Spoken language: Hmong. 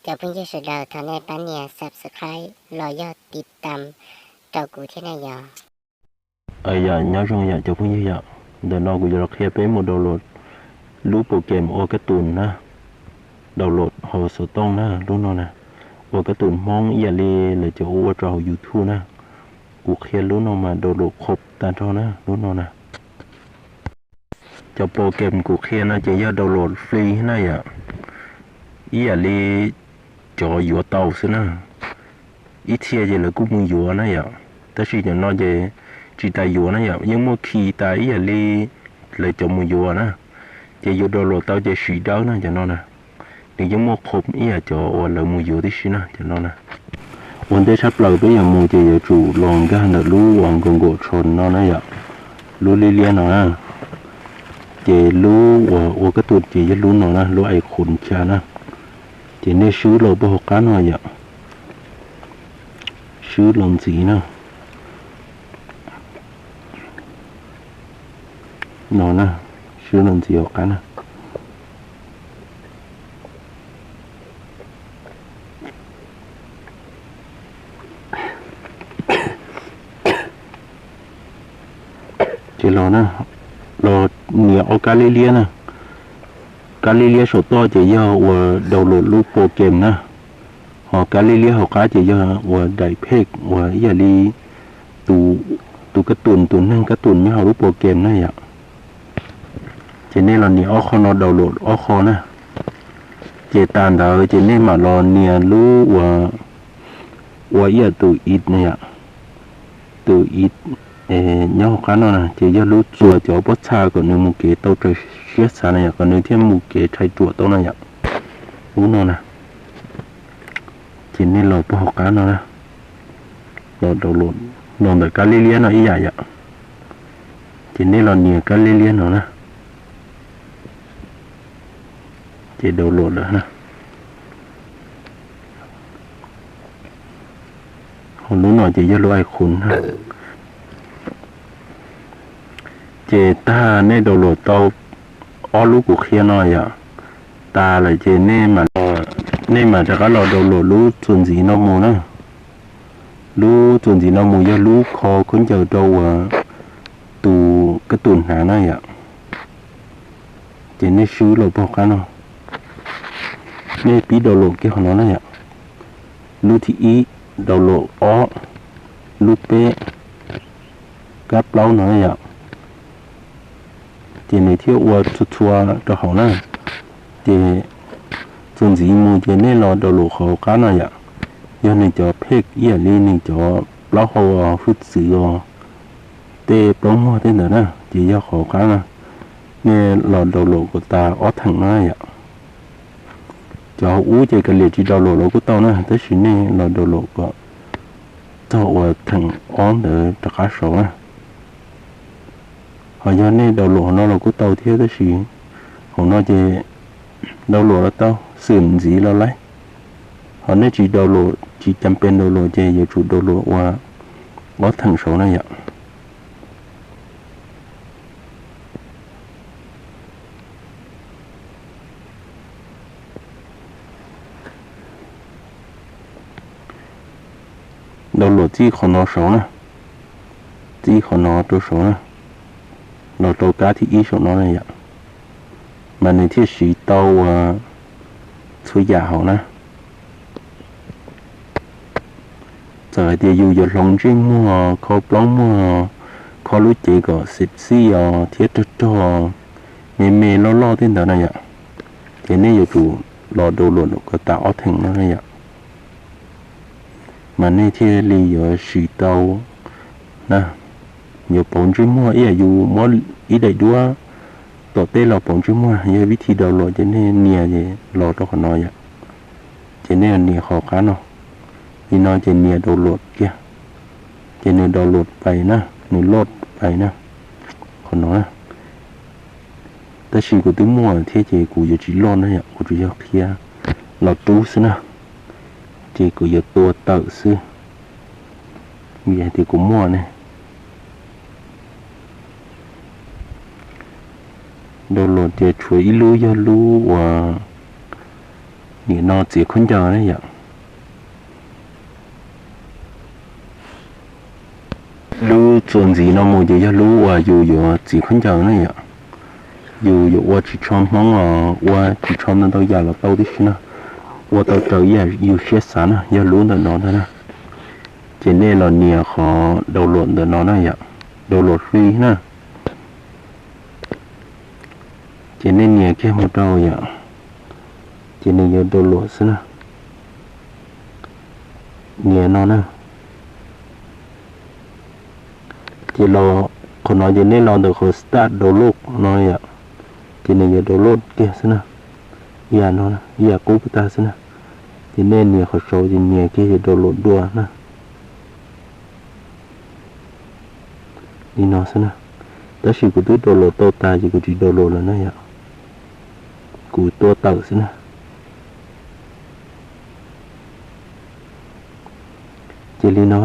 Cov phooj ywg sawv daws thov nej pab nias subscribe los yog tiv tam rau kuv thiab na yom. Yom, nyob zoo yom cov phooj ywg yom, ntawm no kuv yuav los qhia peb mus download lub program ua kab tus na, download hauv xov tooj na, lub no na, ua kab tus Hmoob ib yam li lawv cov ua ua rau hauv YouTube na. Kuv qhia lub no mas download khoom tag nrho na, lub no na. Cov program kuv qhia no ces yog download free na yom, ib yam li cov yuav tau xwb na. Ib txhia ces lawv kuj mus yuav na yom, tab sis cov no ces tsis tas yuav na yom, yeej muaj khi tas ib yam li lawv cov mus yuav na. Ces yus download tau ces siv dawb na cov no na. Nws yeej muaj khoom ib yam cov uas lawv mus yuav tib si na cov no na. Ua ntej tshaj plaws peb yuav mus ces yuav tsum los nkag ntawm lub uas Google Chrome no na yom, lub liab liab no na. Ces lub uas ua kab tus ces yog lub no na, lub icon chaw na. Ces nej swb los puag hauv qab no yom, swb los ntxiv na. No na, swb los ntxiv hauv qab na. Ces los na, los nias ob kab liab liab na. Kab liab liab saum toj ces yog uas download lub program na. Ho kab liab liab hauv qab ces yog uas daim phej uas ib yam li tus kab tus, tus neeg kab tus nyob hauv lub program na yom. Ces nej los nias ob qho no, download ob qho na. Ces tas ntawd ces nej mam los nias lub uas ua ib yam tus ib na yom. Tus ib nyob hauv qab no na ces yog lub txuas cov pob txha kom nws mus kev tau raws siab xav na yom, kom nws thiaj mus kev rhais ruam tau na yom. Lub no na. Ces nej los puag hauv qab no na, los download, los ntawm kab liab liab no ib yam yom. Ces nej los nias kab liab liab no na. Ces download lawm na. Ho lub no ces yog lub icon na. Ces tag nej download tau ob lub kuv qhia no yom, tas lawm ces nej mam rov qab los download lub txuas ntxiv no mus na. Lub txuas ntxiv no mus yog lub kho khaub ncaws rau uas tus kab tus hnav na yom. Ces nej swb los puag qab no, nej pib download kiag qhov no na yom. Lub thib ib, download ob, lub peb, kab plaub no na yom. Ces nws thiaj ua txhua txhua rau hauv na. Ces txuas ntxiv mus ces nej los download qhov qab no yom. Yog nws cov phej ib yam li nws cov plaub hau hwj txwv os, tej plaub muag tej ntawd na, ces yog qhov qab na. Nej los download kom tas ob theem no yom. Cov hauv ub ces kav liam tsis download los kuj tau na, tab sis nej los download kom txog uas theem ob ntawd rov qab saud na. Ho yog nej download hauv no los kuj tau thiab, tab sis hauv no ces download los tau, xwm ntxiv los laib. Ho nej tsis download, tsis cas pes download ces yuav tsum download ua ob theem saud na yom. Download txij qhov no saud na, txij qhov no rau saud na, los rau kab thib ib saum no na yom, mas nws thiaj siv tau uas txhua yam hauv na. Txawm hais tias yus yuav hloov ntsej muag, kho plaub muag, kho lub cev kom xim xij os thiab rog rog, me me loj loj tej ntawd na yom, ces nej yuav tsum los download kom tas ob theem no na yom, mas nej thiaj li yuav siv tau na. Yuav pauv ntsej muag ib yam yus muab ib daim duab tom tej los pauv ntsej muag, yog vib thi download ces nej nias es los rau qhov no yom. Ces nej nias qhov qab no, li no ces nias download kiag, ces nws download pais na, nws load pais na, qhov no na. Tab sis kuv twb muaj thiab ces kuv yuav tsis load na yom, kuv tsuas yog qhia los rub xwb na, ces kuv yuav tua tawm xwb, vim hais tias kuv muaj ne. Download ces tshuav ib lub yog lub uas Nim no txiav khaub ncaws na yom. Lub txuas ntxiv no mus ces yog lub uas yus yuav txiav khaub ncaws na yom. Yus yuav ua tsis tsho Hmoob os, ua tsis tsho ntau ntau yam los tau tib si na. Ua tau raws ib yam yus siab xav na, yog lub ntawm no ntag na. Ces nej los nias qhov download ntawm no na yom, download free na. Ces nej nias kiag mus rau yom, ces nws yuav download xwb na. Nias no na. Ces los qhov no ces nej los ntawm qhov start download no yom, ces nws yuav download kiag xwb na. Ib yam no, ib yam qub puas tag xwb na. Ces nej nias qhov saud ces nias kiag yuav download dua na. Li no xwb na. Tab sis kuv twb download tau tas ces kuv tsis download lawm na yom. Kuv tua tawm xwb na. Ces li no,